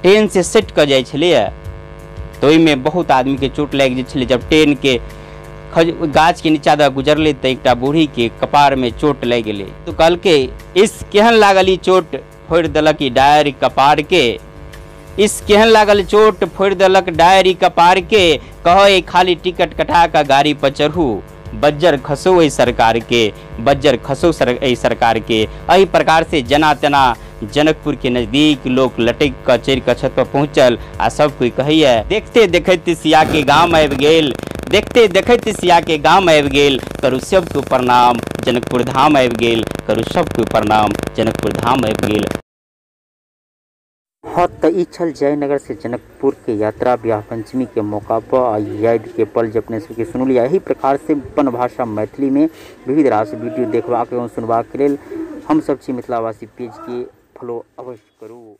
Train से सटि कऽ जाइ छलैए तऽ ओहिमे बहुत आदमीके चोट लागि जाइ छलै। जब ट्रेनके गाछके नीचा दऽ गुजरलै तऽ एकटा बूढ़ीके कपारमे चोट लागि गेलै। तऽ कहलकै इस केहन लागल ई चोट, फोड़ि देलक ई डारि कपारके। इस केहन लागल चोट, फोड़ि देलक डायरी कपारके। कहै खाली टिकट कटा कऽ गाड़ी पर चढ़ू, बज्जर खसो एहि सरकारके, बज्जर खसो एहि सरकारके। एहि प्रकार से जेना तेना जनकपुर के नज़दीक लोक लटकि कऽ चढ़ि कऽ छत पर पहुँचल आ सब कोई कहैया देखते देखैत सिया के गाम आबि गेल, देखते देखैत सिया के गाम आबि गेल। करू सबके प्रणाम जनकपुर धाम आबि गेल, करू सबके प्रणाम जनकपुर धाम आबि गेल। हाँ, तो ई छल जयनगर से जनकपुर के यात्रा विवाह पंचमी के मौका पर आ याद के पल जब अपने सबके सुनलियै। एही प्रकार से अपन भाषा मैथिली में विविध रास वीडियो देखबाक एवं सुनबाक लेल हम सब छी मिथिलावासी पेज के फॉलो अवश्य करू।